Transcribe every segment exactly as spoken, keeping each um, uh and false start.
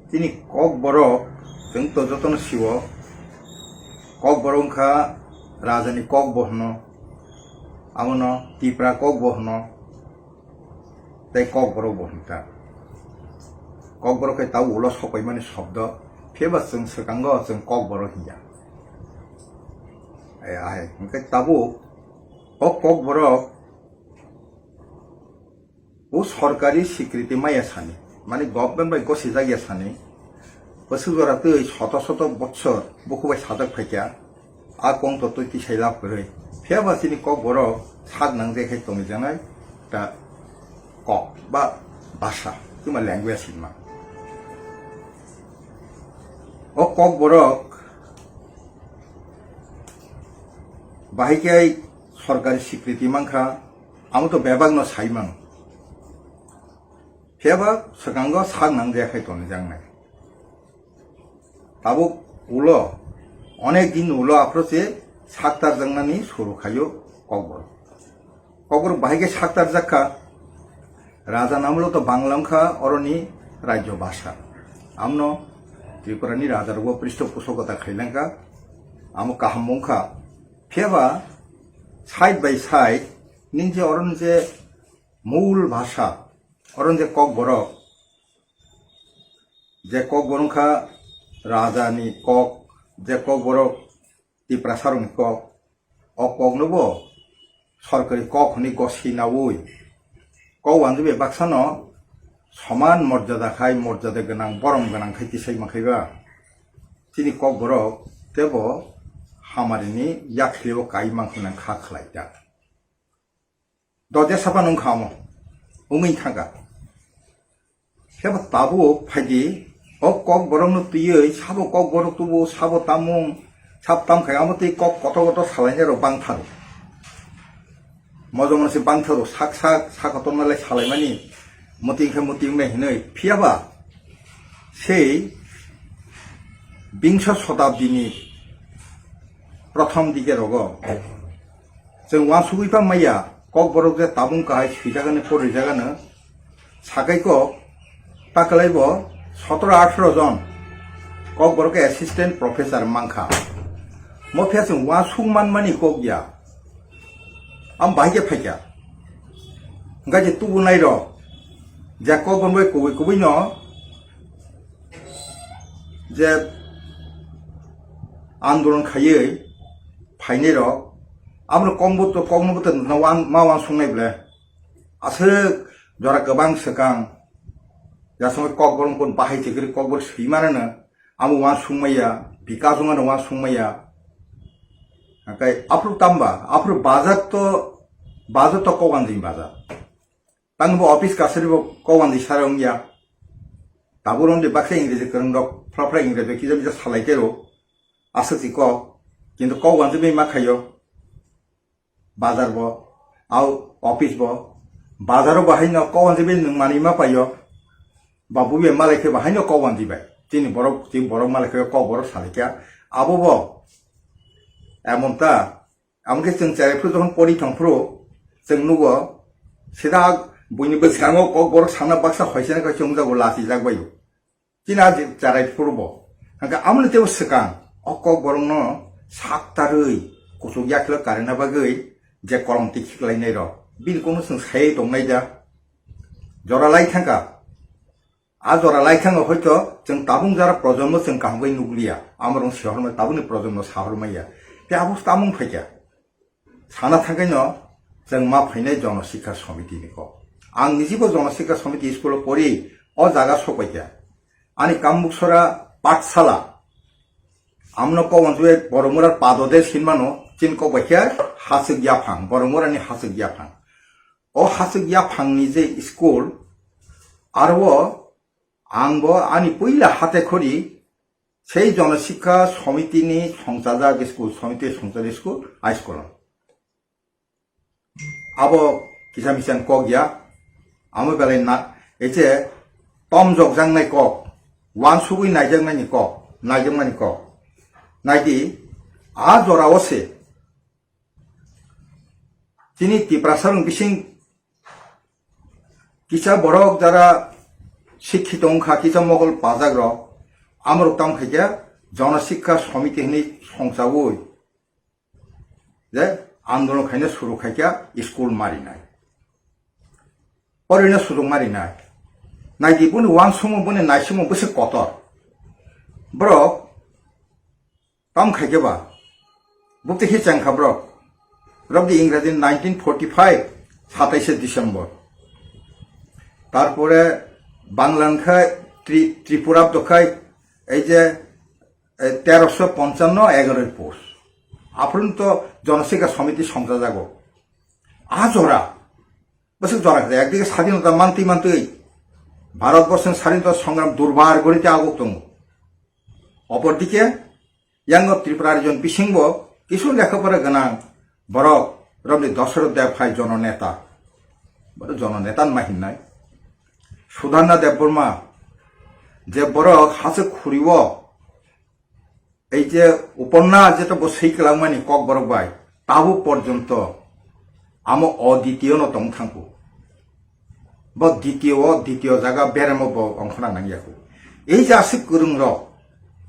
Chini Kokborok, chwng to jotono sio, Kokborok wngkha rajani kokbo hwno, abono Tipra kokbo hwno, tei Kokborok bo hwnkha. Kokborok khe tabuk ulo sokoimani shobdo, phiyaba chwng swkango chwng Kokborok hinya. Ai, ahai, hwnkhe tabuk o Kokborok o sorkari sikriti maya sani, mani government bai gosijak ya sani, bwswk jora twi soto soto botsor buku bai sajak phaikha, a kong to twi tisai lab kwrwi. Phiyaba chini Kokborok sak nang je khai tongwi janai ta kok ba basa, tuma language hinma. O Kokborok bahai khe sorkari sikriti mankha, amo to bebak no sai mano. Phiyaba swkango sak nang je khai tongwi jangnai. Tabuk ulo, onek din ulo aphuru se saktar jangnani suru khaio Kokborok. Kokborok bahai khe saktar jakha, raja namlo to Bangla wngkha oroni rajyo bhasha. Amno Tripurani raja rogo pristo pusogota khailangkha, amo kaham wngkha. Phiyaba side by side ning je oron je mul bhasha, oron je Kokborok, je Kokborok wngkha rajani kok, je Kokborok Tiprasarokni kok, o koknobo sorkari kok hwnwi gosi naui kok wanjwi bai baksano soman morjada khai, morjada gwnang, borom gwnang khai tisai mankaiba. Chini Kokborok tebo hamarini yakhliyo kai mankha nang kha khlai ta. Dodya sapa nung khamo, wngwi thangkha. Kebo tabuk phaidi, o Kokborokno twiwi sabo Kokborok tubu, sabo tamung, sab tamkhai amo twi kok kotor kotor salainai rok bangtharo. Mojo mono se bangtharo, sak sak, sak kotorno lai salaimani, muti khe muti wngnai hinwi. Phiyaba sei bingso sotabdini prothom dike rogo chwng uansugwi pha maya, Kokborok je tabung kahai swijagani, porwijagano, sakai kok, takalai bo sotoro atharo jon Kokborok assistant professor mankha. Mo phiya chwng uansuk manmani kok ya. Am bahai khe phaikha. Hwnkhe je tubunai rok, je Kokborok bai kubui kubui no, je andolon khaiwi phainai rok, aboni kokbo to, koknobo to na wan, ma uansuknai ble. Aswk jora kwbang swkang, jasongwi Kokborok kun bahai chikri Kokborok swi manano, amo uansukmaya, bikash wngmano uansukmaya. Hwnkhe aphuru tamba, aphuru bazar to, bazar to kok wanjwi bazar. Tang bo office kasari bo kok wanjwi sara wngya. Tabuk romdi baksa Ingreji kwrwng rok, phra phra Ingreji kisa bisa salai tero. Aswk si kok. Kintu kok wanjwi bai ma khaio. Bazar bo, au office bo. Bazar bo haino kok wanjwi bai nwng manwi ma paio. Ba bubi malai khe bo haino kok wanjwi bai. Chini borok, chini borok malai khe kok borok salai kha. Abo bo. Emon ta. Amo khe chwng cherai phuru jokhon pori thang phuru chwng nugo sida buini bwskango kok borok sana baksa hoisene khe chwngjago lachijak baio. Chini a je cherai phuru bo. Hwnkhe amoni teibo swkang o kok borokno saktarwi kuchuk yakhwlwi karina bagwi je kolom tikhiklainai rok bini kono chwng saywi tongnai da. Jora lai thangkha. A jora lai thangkha hoito chwng tabung jora projonmo chwng kaham khe nukliya. Amorok sehormai tabukni projonmo sahormaiya. Tei abo tamung phaikha. Sana thangkaino chwng ma phainai Jono Sikha Samiti ni kok. Ang nijibo Jono Sikha Samiti school o pori o jaga sokpaikha. Ani Kambuksora Pathsala. Amno kok wanjwi Boromura Padodesh hinmano, chini kok bai khe Haswk Yaphang, Boromurani Haswk Yaphang. O Haswk Yaphangni je school, aro ang bo ani puila hate khori sei Jono Sikha Samiti ni songchajak school, Samiti songchajak school, high school o. Abo kisa misa ni kok ya, amo belai na, eche tom jok jang nai kok, uansugwi naijaknai ni kok, naijakmani kok. Naidi, a jora o se, chini Tiprasa rok bising kisa borok jara sikhito wngkha kisa mokol pajak rok, amorok tamo khaikhe Jana Sikha Samiti hinwi songchaui je andolon khaina suru khaikha school marinai. Porina sujung marinai. Naidi boni wansukmung boni naisingmung bwswk kotor. Borok tam khaikhe ba. Bukti khe chengkha borok. Borok di Ingraji nineteen forty five, satais December. Tarpore Bangla khai Tri-, Tripura dokhai ei je, eh, teroso ponchanno egaroi post. Aphuru to Jana Sikha Samiti songchajago. A jora Bwswk jora khe, ekdike sadinota mantwi mantwi Bharat borsoni sadinota songram durbar gori te aguk tongo. Opor dike, yango Tripura region bisingbo kisu lekha pora gwnang borok romni Dasarath Deb hai jononeta. Boro jononeta ma hinnai. Sudharna Debbarma, je borok hachwk khuriwo, ei je upanna jeta bo sei kwlangmani Kokborok bai, tabuk porjonto amo o ditiyo no tong thangku. Bo ditiyo, o ditiyo jaga beremo bo ongkhorna nangyaku. Ei je aswk kwrwng rok,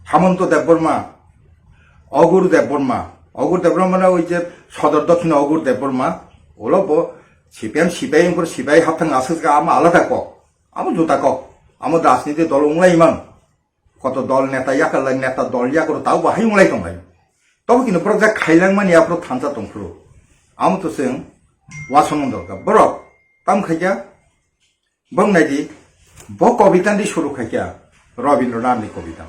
Hamanta Debbarma, Agur Debbarma, Agur Debbarma mane oi je Sodor Dokhino Agur Debbarma, ulo bo C P M sipai wngkor sipai hapthang aswk jaga amo alada kok, amo juda kok, amo rajniti dol wnglai mang. Koto dol neta yakarlai, neta dol yakaro taubo hai wnglai tonglai. Tobo kino borok jak khailangmani aphuru thansa tongphuru. Amo to chwng wasongno dorkar. Borok tam khaikya, bong naidi, bo kobita di suru khaikya, Rabindranath ni kobita.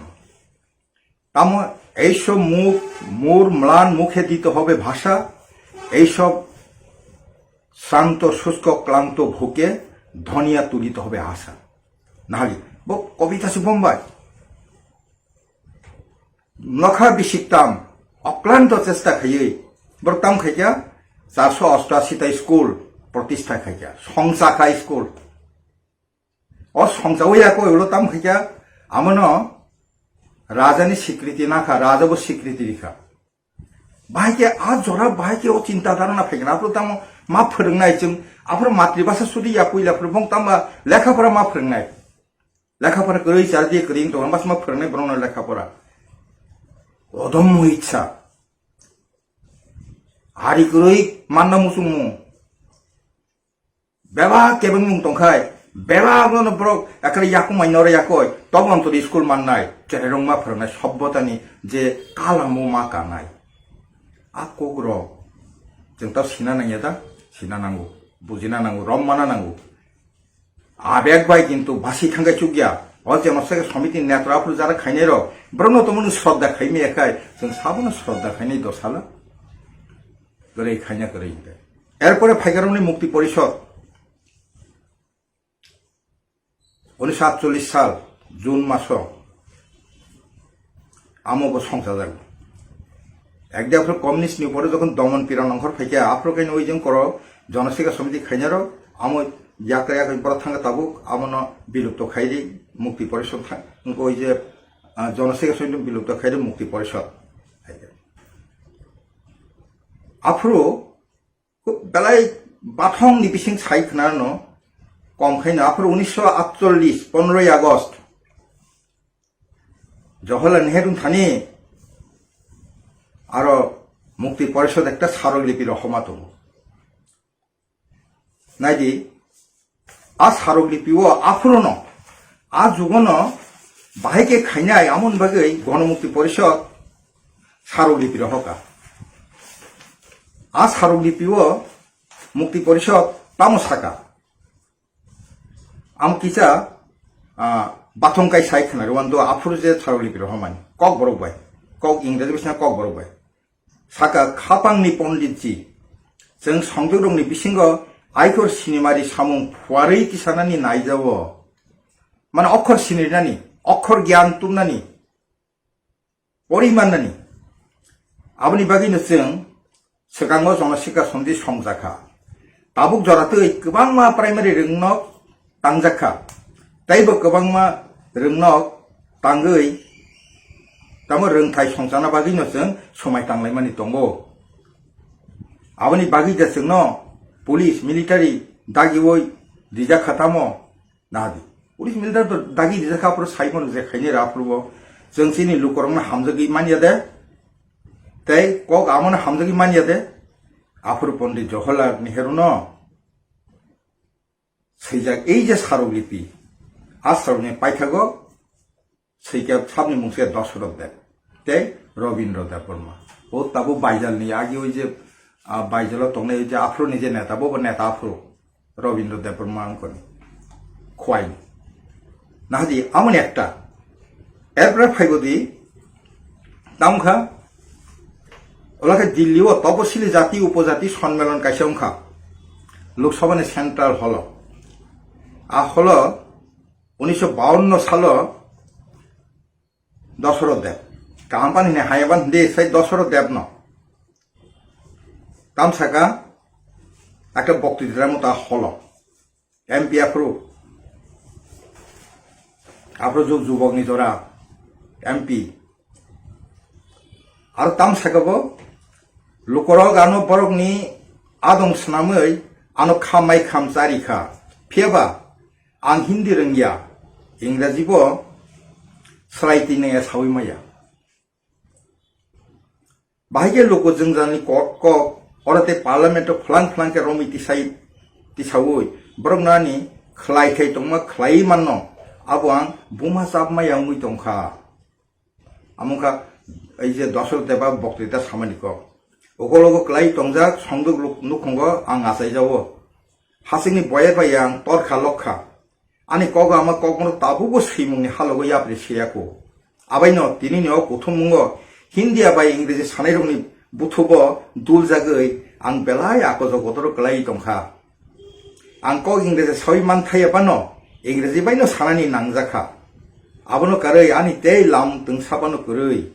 Tamo এইসব মুখ মোর ম্লান মুখে দিতে হবে ভাষা, এইসব শ্রান্ত শুষ্ক ক্লান্ত ভুকে ধনিয়া তুলিতে হবে আশা। Nahali, bo kobita se Bombay. Nokha bisiktam, oklanto chesta khaiwi, borok tam khaikya, charso ostashi ta school protistha khaikya, songchakha school. O songchawi ya koi ulo tam khaikya, amono raja ni sikriti nakha, raja bo sikriti rikha. Bahai khe a jora, bahai khe o chinta dharana phaikha, aphuru tamo ma phwrwngnai chwng, aphuru matribhasha sudi ya puila phuru bong tamba lekha pora ma phwrwngnai. Lekha pora kwrwi chari di kwrwi wng tongo, bas ma phwrwngnai borokno lekha pora. Odom muhitsa. Hari kwrwi manna muchungmung. Bebak kebengmung tongkhai, bebak no borok ekre yakumai nore yakoi, tobo antodi school mannai, chererong ma phwrwngnai sobbotani je kalamo ma kanai. A kok rok, chwng tao sina nangya da, sina nango, bujina nango, rom mana nango. Abeg bai kintu basi thangkai chukya, o je mosake somiti netra aphuru jara khainai rok, borokno tomo nwng srodda khaimaya khai, chwng sabono srodda khainai dosala. Kwrwi khaina kwrwi hwnkhe. Erpore phaikha romni Mukti Porishod. Unisho atchollish sal, June maso. Amo bo songchajak. Ekde aphuru communist ni upore jokhon domon piran ongkhor phaikha, aphuru khe oi jeng koro Jana Sikha Samiti khainaro, amo yakra yakra borok thangkha tabuk, amono bilupto khaidi, Mukti Porishod thang, wngkha oi je, ah, Jana Sikha Samiti bilupto khaidi Mukti Porishod. Aphuru belai bathong ni bising sai khna no kom khai no, aphuru unisho atchollish, pondroi August, Jawaharlal Nehru thani aro Mukti Porishod ekta sarok lipi rohoma tongo. Naidi, a sarok lipi o aphuru no, a jugo no bahai khe khainai, amoni bagwi Gonomukti Porishod sarok lipi rohoka. A sarok lipi o Mukti Porishod tamo saka. Am kisa, ah, bathong kai sai khna rwando aphuru je sarok lipi rohomani. Kok borok bai, kok Ingraji bisna kok borok bai. Saka khapangni ponditji, chwng songjokrokni bisingo aikhor sinimari samung phuarwi tisanani naijao. Mane okhor sinirinani, okhor gyan tubnani, pori mannani. Aboni bagwino chwng swkango Jana Sikha Samiti songjakha. Tabuk joratwi kwbangma primary rwngnok tangjakha. Teibo kwbangma rwngnok tangwi tamo rwngthai songchana bagwino chwng swmai tanglaimani tongo. Aboni bagwi je chwngno police, military dagiwi rijakha tamo nahadi. Police military to dagi rijak kha, aphuru sai mano je khaini ra aphuru bo. Chwng chini lukurokno hamjagwi manya de. Tei kok amono hamjagwi manya de. Aphuru Pondit Jawaharlal Nehru no swijak ei je sarok lipi, a sarokni paithago swijak sabni mung se Dasarath Deb tei Rabindra Debbarma. O tabuk Baijalni agi oi je, ah, Baijalo tongnai oi je aphuru ni je neta, bo bo neta aphuru Rabindra Debbarma wngkoni. Khwai. Nahadi amoni ekta. Erpore phaibo di, tamkha, ola khe Delhi o Tapasili Jati Upojati Sonmelon kaisa wngkha, Lok Sabha ni Central Hall o. A hall o unisho bawanno salo Dasarath Deb. Kaham pani hwnwi haya ban hwnwi sai Dasarath Deb no. Tam saka, ekta boktwita rwmani ta hall o. M P aphuru. Aphuru jug jubok ni jora M P. Aro tam saka bo, lukurok ano borok ni adong swnamwi ano khamai kham chari kha. Phiyaba ang Hindi rwngya, Ingraji bo swlai twi nangya sawi maya. Bahai khe luku jwngjalni kok kok, oro tei parliament o phlang phlang khe romwi tisai, tisaui, borok nani khlai khai tongma khlai manno, abo ang buma chapma ya wngwi tongkha. Amo wngkha ei je Dasarath Deba boktwita samani kok. Ukologo kwlai tongjak songduk luk-, nukhungo ang achaijao. Hasingni boyer bai ang torkha lokha. Ani kok ama kokno tabukbo swimungni halogo yapri siyako. Abaino tinini o kuthumungo Hindia bai Ingreji sanairokni buthubo duljagwi ang belai akojo godoro kwlai tongkha. Ang kok Ingreji sawi manthaya bano Ingreji baino sanani nangjakha. Abono karwi ani tei lam twngsa bano kwrwi.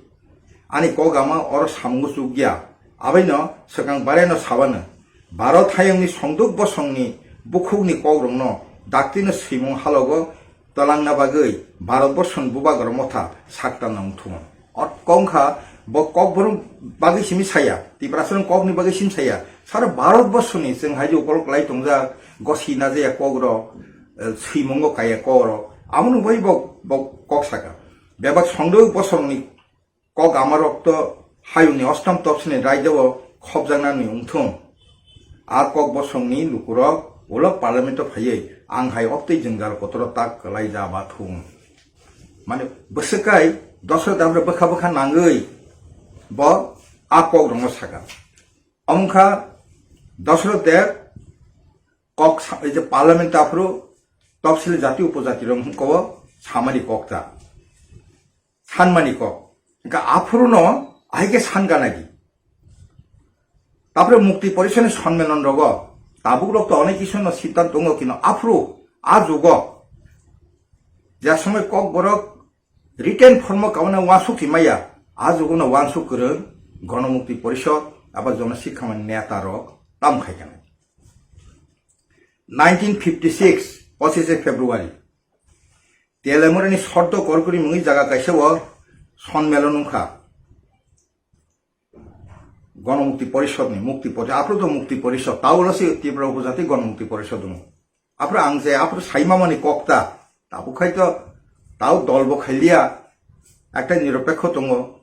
Ani kok ama oro samungo chukya. Abaino swkang bareno sabano. Bharat hayungni songduk bosongni bukhukni kokrokno daktino swimung halogo twlangna bagwi Bharat borsoni bubagra motha sakta nangthung. Ot kongkha bo kokborok bagwi simi saya, Tiprasarok kokni bagwi simi saya. Sara Bharat borsoni chwng hai je ukolok lai tongjak, gosi najaya kokrok, eh, swimungo kaya kokrok. Amoni bai bo, bo kok saka. Bebak songduk bosongni kok ama rokto hayungni ostom topsini raidao khopjaknani wngthung. A kok bosongni lukurok ulo parliament o phaiwi ang hai oktwi jwngjal kotoro tak kwlai ja ba thung. Mane bwswk kai Dasarath Debra bwkha bwkha nangwi bo a kok rokno saka. Omkha Dasarath Deb kok sa-, ei je parliament aphuru topsili jati upojati rok hwnko samani kok ta. Sanmani kok. Hingke aphuru no ahai khe san gana di. Tapre Mukti Porishod ni sonmelon rogo tabuk rok to onek kisu no siddhant tongo kino aphuru a jugo ja somoi kokborok written form o kauna uansuk si maya a jugo no uansuk kwrwng Gono Mukti Porishod abo Jono Sikhamani neta rok tam khai kana. Nineteen fifty six, pochishe February. Telemurani Soddo Korkori mungwi jaga kaisa o sonmelon wngkha. Gono Mukti Porishod ni, Mukti Porishod, aphuru to Mukti Porishod, tao ulo se Tripura Upojati Gono Mukti Porishod wng. Aphuru ang je, aphuru saimamani kokta, tabuk khai to, tao dol bo khailiya, ekta niropekho tongo,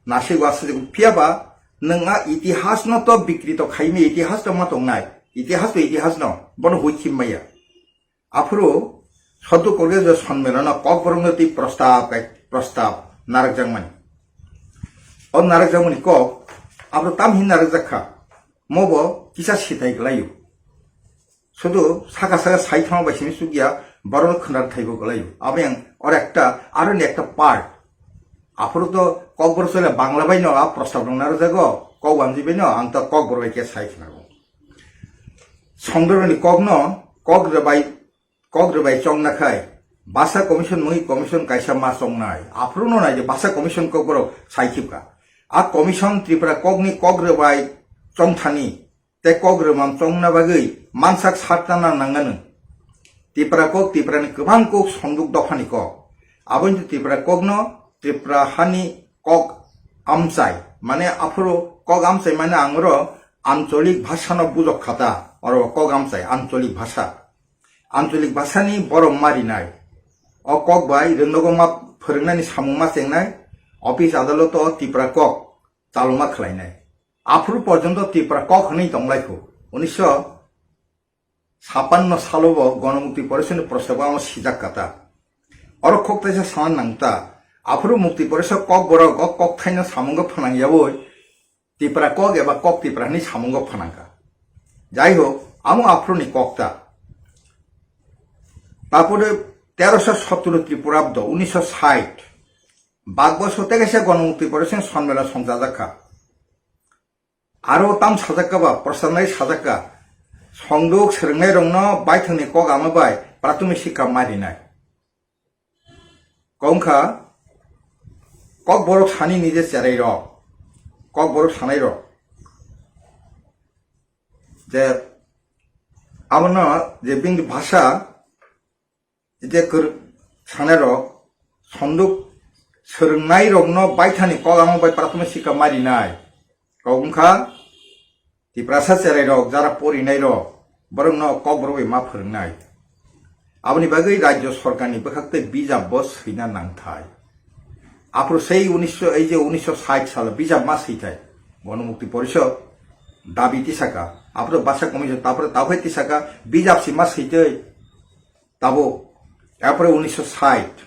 nasik wasa je, phiya ba, nwng a itihas no to bikrito khaimi, itihas to ma tongnai, itihas to itihas no, bono hui khimmaya. Aphuru Soddo Korkori je sonmelon no kokborok no twi prostab kai prostab narakjakmani. O narakjakmani kok aphuru tamhin narakjak kha. Mobo kisa sitai kwlaio. Sudu saka saka sai thangma bai simi chukya borok khwnar thaibo kwlaio. Abo yang oro ekta aroni ekta part. Aphuru to kokborok chole Bangla bai no a prostab rok narakjago. Kok wamji bai no ang to kokborok bai khe sai khwnago. Songdoroni kokno kok rwbai, kok rwbai chongna khai, Basa Commission mungwi commission kaisa ma chongnai. Aphuru no nai je Basa Commission kok borok sai khibka. A commission Tripura kokni kok rwbai chongthani tei kok rwmam chongna bagwi mansak saktana nanganw. Tripura kok Tripurani kwbang kok songduk dophani kok. Aboino Tripura kokno Tripura hani kok amchai, mane aphuru kok amchai mane ang oro ancholik bhasha no bujok kha ta, oro kok amchai ancholik bhasha. ancholik bhasani borom ma rinai. O kok bai rwngnogo ma phwrwngnani samung ma chengnai, office adaloto Tipra kok chaluma khlainai. Aphuru porjonto Tipra kok hwnwi tonglaikho. Unisho sappanno salobo Gonomukti Porishodni prostabamo sijak kata. Oro khok taisa sana nangta. Aphuru Mukti Porishod kokborok o kokthaino samungo phanang yaui Tipra kok eba kok Tipra hwnwi samungo phanangkha. Jai hok, amo aphuruni kokta. Tapore terosho sotoro Tripurabdo, unisho sait. Bagboso tekaisa Gonomukti Porishod sonmela songchajakha. Aro tam sajakka ba, prostamnai sajakka. Songduk swrwngnairokno baithangni kok ama bai prathomik sikha ma rinai. Kok wngkha kokborok sani nije cherairok, kokborok sanairok. Je abono je bini bhasha je kwrw sanairok songduk swrwngnairokno baithani kok ama bai prathomik sikha ma rinai. Kok wngkha Tiprasa cherairok, jara porinairok, borokno kokborok bai ma phwrwngnai. Aboni bagwi rajyo sorkarni bwkhak tei bijapbo swina nangthai. Aphuru sei unisho, ei je unisho sait salo bijap ma swithai. Gonomukti Porishod dabi tisaka. Aphuru Bhasha Commission tapore taukhai tisaka bijap si ma switwi. Tabuk, apore unisho sait.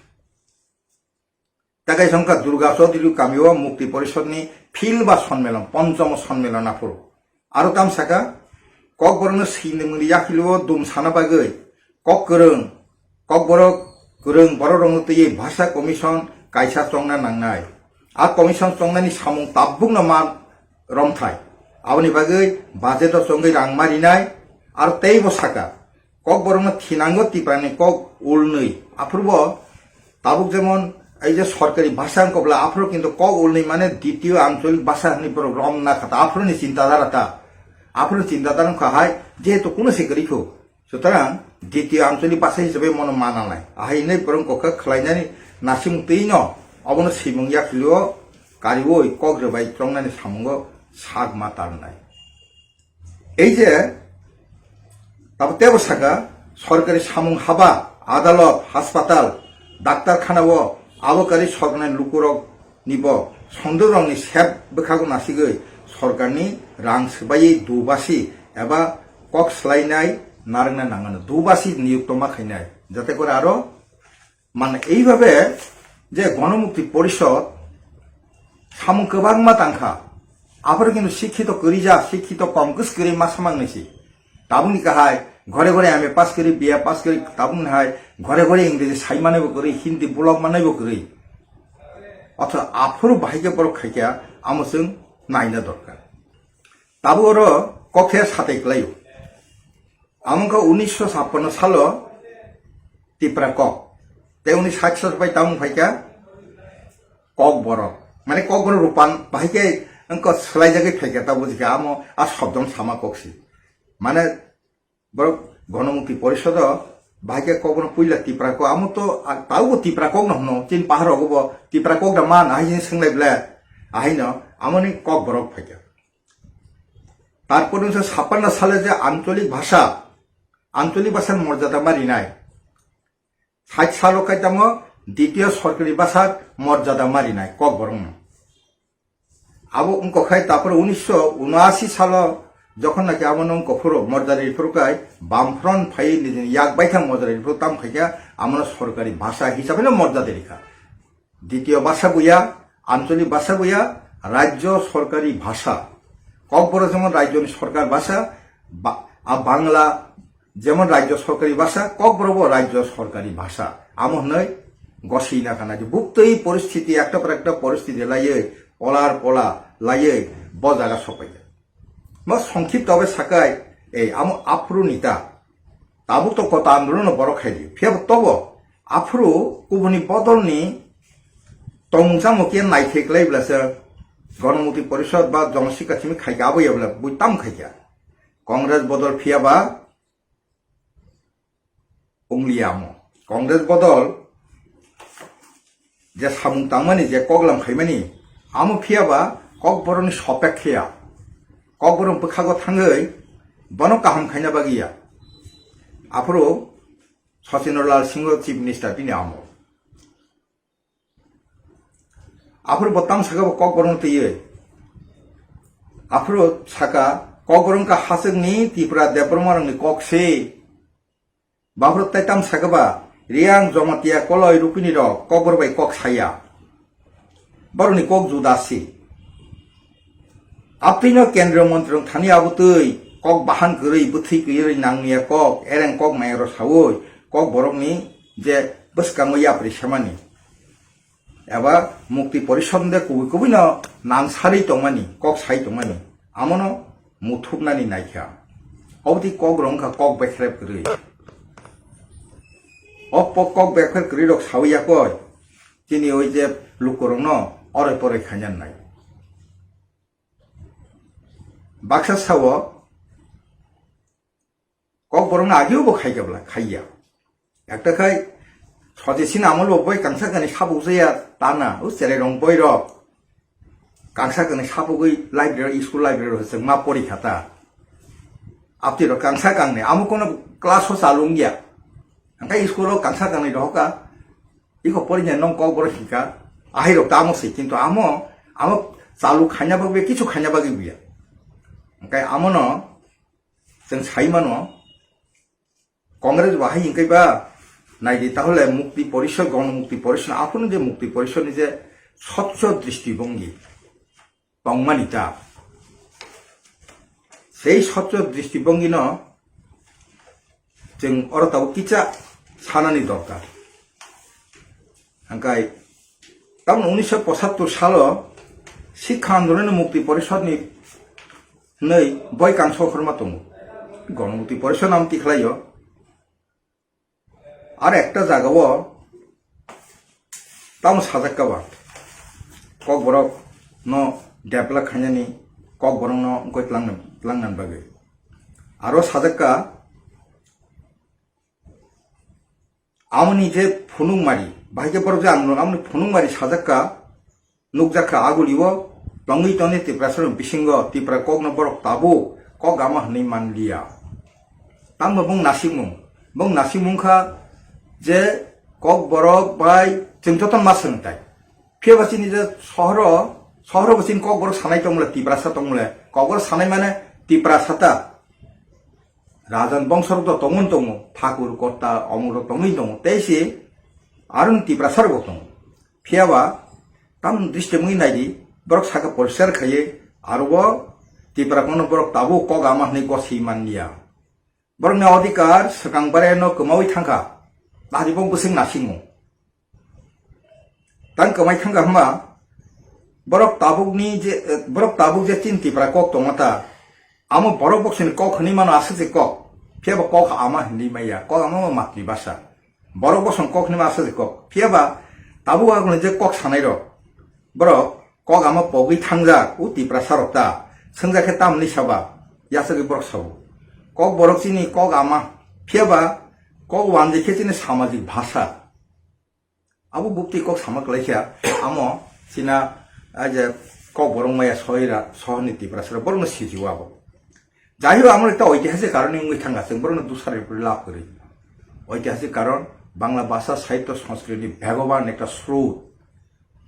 Takai songkha Durga Chaudhary kamio Mukti Porishodni phil ba sonmelon, ponchomo sonmelon aphuru. Aro tam saka, kokborokno sinimungni yakhilio dum sana bagwi, kok kwrwng, kokborok kwrwng bororokno twiwi Bhasha Commission kaisa chongna nangnai. A commission chongnani samung tabukno ma romthai. Aboni bagwi budget o chongwi rang ma rinai, aro teibo saka, kokborokno thinango Tiprani kok ulnwi. Aphuru bo tabuk jemon ei je sorkari bhasha wngkha bwla, aphuru kintu kok ulnwi mane ditiyo ancholik bhasha hwnwi borok romna kha ta, aphuruni chintadara ta. Aphuruni chintadara wngkha hai, jehetu kuno se kwrwi kho. Sutrang ditiyo ancholik bhasha hisabe mono mananai. Ahai hinwi borok kokha khlainani nasimung twi no obono swimung yakhilio kariwi kok rwbai chongnani samungo sak ma tarnai. Ei je, tabo tebo saka, sorkari samung haba, adalot, haspatal, daktarkhana o abo kari sorkari lukurok nibo sondorokni sep bwkhago nasigwi sorkarni rang swbaiwi dubasi eba kok swlainai narwkna nangano, dubasi niyukto ma khainai, jate kore aro Mane eibabe je Gonomukti Porishod samung kwbangma tangkha. Aphuru kintu sikhito kwrwi ja, sikhito kom kwswk kwrwi ma samang nisi. Tabukni kahai ghore ghore M A pass kwrwi, B A pass kwrwi, tabukni hai ghore ghore Ingreji sai manaibo kwrwi, Hindi bulok manaibo kwrwi. Otho aphuru bahai khe borok khaikha amo chwng naina dorkar. Tabuk oro kok khe satai kwlaio. Amo wngkha unisho sappanno salo Tipra kok. Tei unisho sait sat bai tamung phaikha kokborok. Mane kokborok rupan bahai khe wngkha swlaijagwi phaikha ta bujikha amo a sobdon sama koksi. Mane borok Gonomukti Porishodo bahai khe kokborok puila Tipra kok. Amo to a-, taubo Tipra kokno hwno. Chini pahar rogo bo Tipra kok da man ahai sini swnglai ble. Ahaino amoni kokborok phaikha. Tarpor wngkha sappanno sale je ancholik bhasha, ancholik bhasha morjada ma rinai. Sait salo kai tamo ditiyo sorkari bhasha morjada ma rinai kokborokno. Abo wngkha khai tapor unisho unashi salo jokhon naki abono wngkha phuru morjada riphuru kai Bamfront phai nijini yak baithang morjada riphuru tam khaikha amono sorkari bhasha hisabe no morjada rikha. Ditiyo bhasha buya, ancholik bhasha buya, rajyo sorkari bhasha. Kokborok jemon rajyoni sorkar bhasha, ba-, a Bangla jemon rajyo sorkari bhasha, Kokborok bo rajyo sorkari bhasha. Amo hwnwi gosina kana je buktwi poristhiti, ekta por ekta poristhiti laiwi, polar pola laiwi bo jaga sopaikha. Mo songkhipto bai sakai, ei, amo aphuru nita. Tabuk to kota andolon no borok khai di. Phiya bo tobo aphuru kubuni bodol ni tongmung chamung khe naithek lai bla se Gonomukti Porishod ba Jonosikha simi khai ka abo ya bla bui tam khai ka. Congress bodol phiya ba Ongliya amo. Congress bodol je samung tangmani, je koklam khaimani, amo phiya ba kokborokni sopek kheya. Kokborok bwkhago thangwi bono kaham khaina bagwi ya. Aphuru Sachindralal Singh Chief Minister bini amol. Aphuru bo tam saka bo Kokborok twiwi. Aphuru saka Kokborok wngkha hachwkni Tipra Debbarmarokni kok se. Baphuru tai tam saka ba Riyang Jomatia Koloi Rupini rok Kokborok bai kok saya. Borokni kok juda se. Aptwino kendriyo montri rok thani abo twi kok bahan kwrwi bwthwi kwrwi nangya kok ereng kok maya rok sawi Kokborokni je bwskango yapri semani. Eba Mukti Porishod de kubui kubui no nang sari tongmani, kok sai tongmani, amono muthupnani naikha. Oboti kok rok wngkha kok bekrep kwrwi. O po-, kok bekrep kwrwi rok sawi yakoi, chini oi je lukurokno oroi poroi khainani nai. Baksa sao, Kokborokno ageo bo khaikha bwla, khaiya. Ekta khai Sojit Singh amol bo boi kangsa kani sabuk jaya tana, o cherai rong boi rok. Kangsa kani sabugwi library, school library rok se ma pori khata. Apti rok kangsa kangni, amo kono class o chalung ya. Angkai school o kangsa kangni rohoka, iko pori nya nong Kokborok hika, ahai rok tamo se, kintu amo, amo chalu khaina bagwi, kichu khaina bagwi biya. Angkai amono, chwng sai mano, Congress bahai hingkai ba, naidi tahole Mukti Porishod, Gono Mukti Porishod, aphuru je Mukti Porishod ni je swchho dristibongi tongmani ta. Sei swchho dristibongi no chwng oro tabuk kicha sanani dorkar. Hingkai tamoni unisho pochattor salo Sikha Andolon ni Mukti Porishod ni hwnwi boi kangso khorma tongo. Gono Mukti Porishod nam tikhlaio. Ar ekta jagao tamo sajak ka ba, Kokborok no develop khainani, Kokborok no wngkoi tlang-, tlangnani bagwi. Aro sajak ka, amoni je phunukmari, bahai khe borok je ang nugo, amoni phunukmari sajak ka, nukjakha agulio tongwi tongni Tiprasarok bisingo Tipra kokno borok tabuk kok ama hwnwi manliya. Tamo bong nasikmung, bong nasikmung kha je Kokborok bai chwng joto ma swngtai. Phiya ba chini je sohoro, sohoro bo chini Kokborok sanai tongmole, Tiprasa tongmole, Kokborok sanai mane Tiprasa ta. Rajan bongsorok to tongmon tongo, Thakur, Kotta, omorok tongwi tongo, tei se aroni Tiprasarok bo tongo. Phiya ba, tamoni dristi mungwi naidi, borok saka poriskar khaiwi, aro bo Tipra kono borok tabuk kok ama hwnwi goswi manliya. Borokni odhikar swkang bareno kwmawi thangkha, naidi bo bwswk nasingo. Tang kwmai thangkha hwnba, borok tabukni je, borok tabuk je chini Tipra kok tongma ta, amo borok boksini kok hwnwi mano aswk se kok, phiya ba kok ama hwnwi maya, kok ama ma matri basa. Borok bosong kok hwnwi ma aswk se kok, phiya ba tabuk agulni je kok sanai rok, borok kok ama pogwi thangjak, o Tiprasa rok ta, swngjak khe tamni saba, yasagwi borok sabo. Kok borok chini kok ama, phiya ba kok wanjwi khe chini samajik bhasha. Abo bukti kok sama kwlaikha, amo china, ah, je Kokborok maya soira, sohorni Tiprasarok, borokno sijio abo. Jai hok, amo ekta oitihasik karon wngwi thangkha, chwng borokno dusar ripri lab kwrwi. Oitihasik karon, Bangla bhasha, sahitya, sanskriti ni bhegoban ekta srut.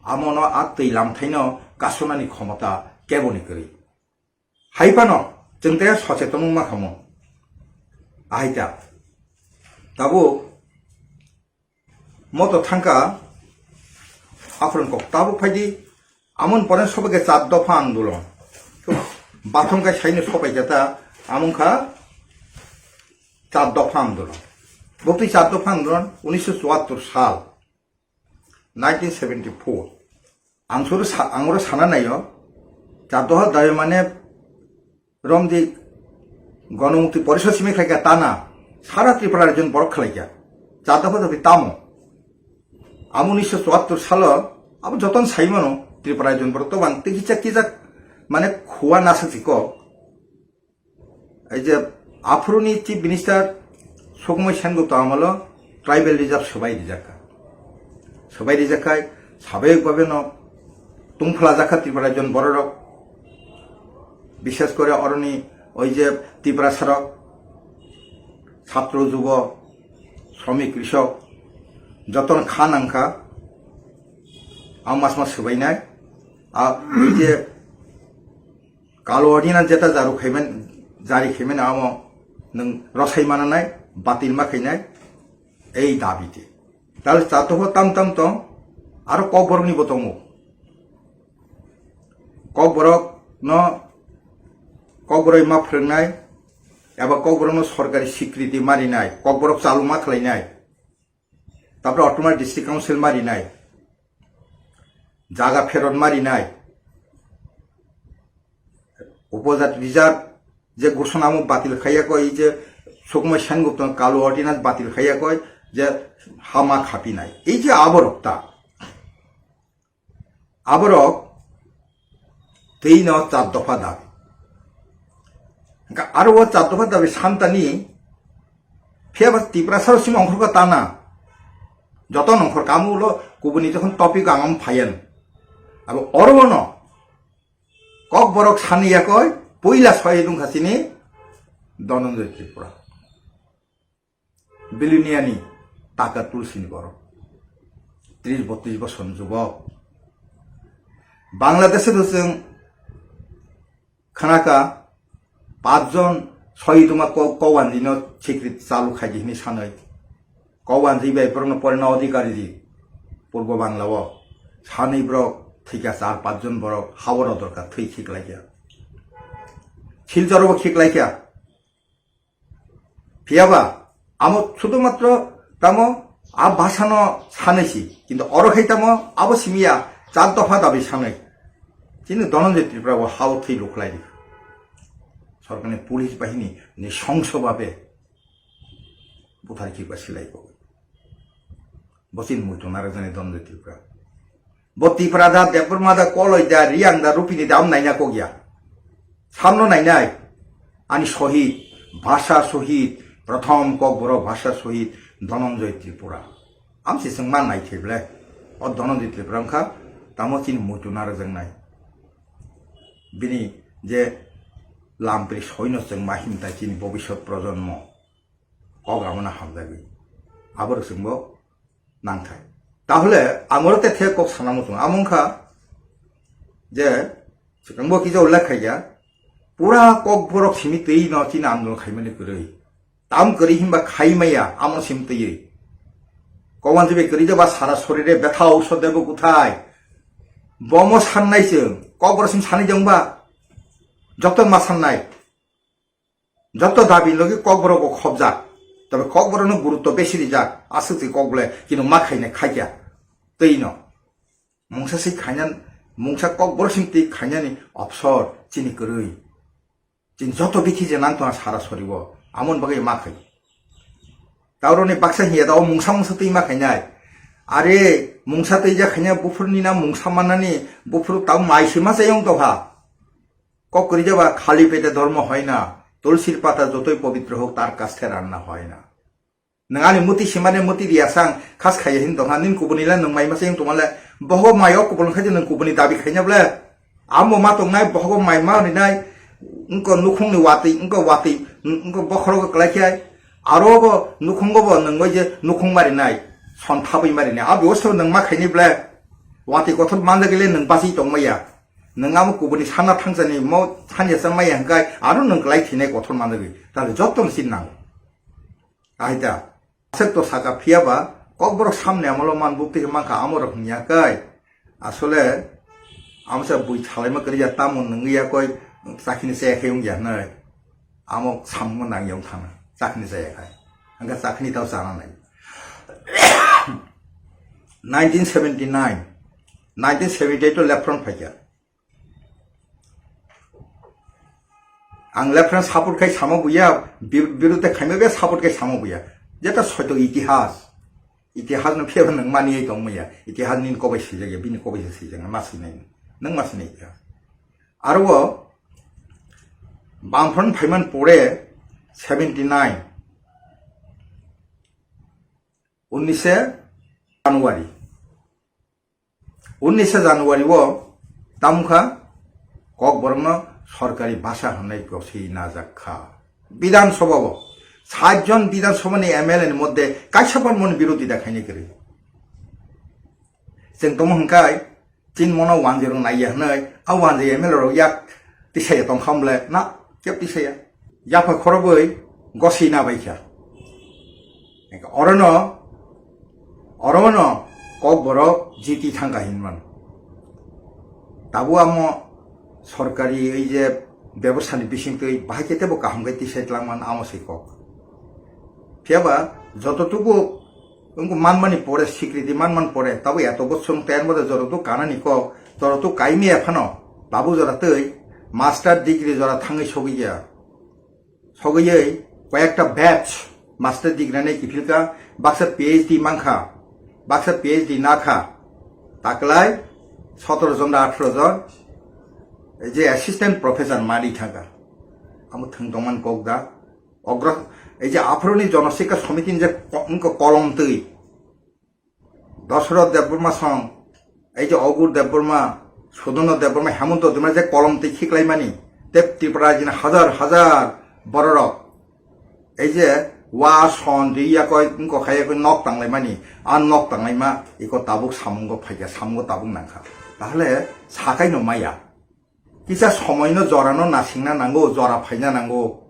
Amono a twi lamthaino kasonani khomota keboni kwrwi. Hai phano, chwng tei socheton wngma kha mo. Ahai ta. Tabuk, Moto thangkha, aphurun kok tabuk phaidi, amon pore sobai khe char dopha andolon. Bathong khe saino sobai khe ta, amon kha char dopha andolon. Bokti char dopha andolon, unisho chuattor sal, nineteen seventy-four. Ang suru sa-, ang oro sana naio, char dopha dabi mane romdi Gonomukti Porishod simi khlaikha tana, sara Tripura rajyon borok khlaikha. Char dopha dabi tamo? Amo unisho chuattor salo, abo joton saimano Tripura rajyon borok to bang tei kisa kisa mane khua nasakjiko. Ei je aphuruni Chief Minister Sukumoi Sengupta amolo tribal reserve swbai rijak kha. Swbai rijak khai, sabayok babe no tungphlajak kha Tripura rajyon bororok. Bishes kore oroni oi je Tiprasarok, satro jubo, Sromik, krisok, jotono kha nangkha, a mas mas swbainai, a, ei je kalo ordinance jeta jaru khaiman, jari khaiman amo nwng rosai mananai, batil ma khainai, ei dabi te. Tal chato ho tam tam tong, aro kokborok ni bo tongo. Kokborok no, kokborok ma phwrwngnai, eba kokborok no sorkari sikriti marinai, kokborok chalu ma khlainai. Tapore Autonomous District Council marinai, jaga pherot marinai, upojat reserve je ghoshona mo batil khaiya koi, je Sukumar Sengupta kalo ordinance batil khaiya koi, je hama khapinai. Ei je aborok ta. Aborok tei no char dopha dabi. Hingkha aro o char dopha dabi santani phiya ba Tiprasa rok simi ongkhorkha tana. Joto nongkhor kamu ulo kubuni jokhon topic ang am phayan. Abo oro no kokborok sani yakoi puila soi dungkha chini Dhananjay Tripura. Biluniani taka tulsini borok. Tris botris bosor ni jubok. Bangladesh-o to chwng khnaka, pachjon sohiduma ko-, Kowanjino sikrit chalu khaidi hini sanwi. Kowanji bai borokno porina adhikari di Purbo Bangla-o. Sanwi borok thwikha, char pachjon borok hao rodorkha, thwi khiklaikha. Silchoro bo khiklaikha. Phiya ba, amo sudhumatro tamo a bhasha no sanai si, kintu oro khai tamo abo simiya char dopha dabi sanai. Chini Dhananjay Tripura bo hao thwi lukhlai di. Sorkarni police bahini ni songso babe buthar khiba silai ko. Bo chini muitu narwkjani Dhananjay Tripura. Bo Tipra da, Debbarma da, Koloi da, Riyang da, Rupini da, am naina kok ya. Samno nainai. Ani sohid, bhasha sohid, prothom kokborok bhasha sohid Dhananjay Tripura. Am se chwng ma naithai ble. O Dhananjay Tripura wngkha tamo chini muitu narwkjaknai. Bini je lampri soino chwng ma himtai chini bobisot projonmo. Kok abono hamjagwi. Aborok chwngbo nangthai. Tahole amoro te the kok sana muchung. Amo wngkha je swkangbo kisa ullekh khaikha, pura kokborok simi twi no chini andolon khaimani kwrwi. Tam kwrwi himba khaimaya amo sim twiwi. Kowanji bai kwrwi jaba sara sorire betha owsot debo kuthai. Bomo sannai chwng, kokborok sim sanai jongba. Joto ma sannai. Joto dabi logi kokborok bo khobjak. Tobe kokborok no gurutto besi rijak. Aswk se kok ble kino ma khaina khaikya. Tei no. Mungsa se khaina, mungsa kokborok sim tei khainani opsor chini kwrwi. Chini joto bithi je nang tongna sara soribo. Amon bagwi ma khai. Tauroni baksa hiya da o mungsa mungsa tei ma khainai. Are mungsa tei ja khaina buphurni na mungsa manani buphuru tau mai se ma chayong tokha. Kok kwrwi jaba, "Khali pete dhormo hoy na, tulsir pata jotoi pobitro hok, tar kasthe ranna hoy na." Nwng ani muti simane muti riya sang khas khaiya hin tongha, nini kubuni le nwng mai masa yung tongma le, bohogo mai o kubun khaide nwng kubuni dabi khaina ble. Amo ma tongnai, bohogo mai ma rinai, wngko nukhungni watwi, wngko watwi, wngko bokhorogo kwlai khe, aro bo nukhungo bo nwng bai je nukhung ma rinai, son thabwi ma rinai, abo se nwng ma khaini ble. Watwi kothor manjagwi le nwng bachwi tongmaya. Nwng amo kubuni sana thangsani mo sanya cha maya hwnkhe aro nwng kwlai thinai kothor manjagwi. Tale jotono sin nango. Ahita. Aswk to saka phiya ba kokborok samni amolo man bukti khe mankha amorok hwnya kai. Asole amsa bui salaima kwrwi ya tamo nwngwi ya koi chakhini chaya khe wngya hwnwi. Amo samungma nangya wng thangna. Chakhini chaya khai. Hwnkhe chakhini tao chana nai. Nineteen seventy-nine. Nineteen seventy-eight o left front phaikha. Ang left front support khai samo buya, bir-, birute khaima be support khai samo buya. Jeta soito itihas. Itihas no phiyaba nwng mani tong maya. Itihas nini kobai swijak ya, bini kobai se swijak ma sinai. Nwng ma sinai itihas. Aro o Bamfront phaiman pore seventy-nine. Unnise January. Unnise January o tamkha Kokborokno sorkari bhasha hwnwi kwswi najak kha. Bidhan Sabha o Sat jon Bidhan Sabha ni M L A ni moddhe kaisa phan moni birodita khainai kwrwi. Chwng tongmo hwnkhai, chini mono wanjwi rok naiya hwnwi, a wanjwi M L A rok yak tisaya tongkha bole, na, kep tisaya. Yapha khorobwi gosi na baikha. Orono, orono kokborok jiti thangkha hinman. Tabuk amo sorkari ei je bebosani bisingtwi bahai khe teibo kaham khe tisai tlangman amo se kok. Phiyaba jototuku wngkha manmani pore, sikriti manman pore, tabuk eto bosong ten bode jototuk kanani kok, jototuk kaimia phano, tabuk jora tei master degree jora thangwi sogwi ya. Sogwi koyekta batch master degree nai kiphilka, baksa P H D mankha, baksa P H D nakha, taklai sotoro jon da atharo jon, je assistant professor mari thangkha. Amo thwng tongman kok da. Ogra, ei je aphuruni Jonosikha Somiti ni je ko-, wngkha kolom twi, Dosoroth Debbarma song, ei je Ogur Debbarma, Sudono Debbarma, Hemonto Debbarma je kolom twi khiklaimani, tei Tripura rajini hajar hajar bororok, ei je wa son ri yakoi wngkha khaiyakoi nok tanglaimani, a nok tanglaima iko tabuk samungo phaikha, samungo tabuk nangkha. Tahle sakaino maya. Kisa somoino jorano nasingna nango, jora phaina nango.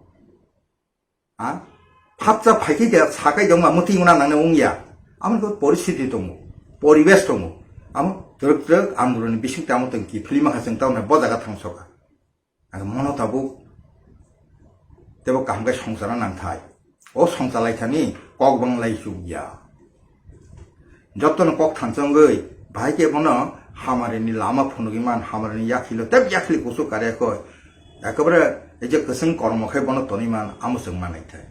Ha? Phapsa phaikhe de sakai dongma muti una nangna wngya. Amo khe poristiti tongo, poribesh tongo. Amo twrwk twrwk andolonni bising tamo tong ki philima kha chwng tamo bo jaga thangsoka. Ang mono tabuk tebo kaham khe songchara nangthai. O songchalai thani kok bang lai chukya. Jotono kok thansa wngwi, bahai khe bono hamarini lama phunugwi man, hamarini yakhilo tei yakhli kuchuk karya koi. Ekebare ei je kwchwng kormo khe bono tonwi man, amo chwng manai thai.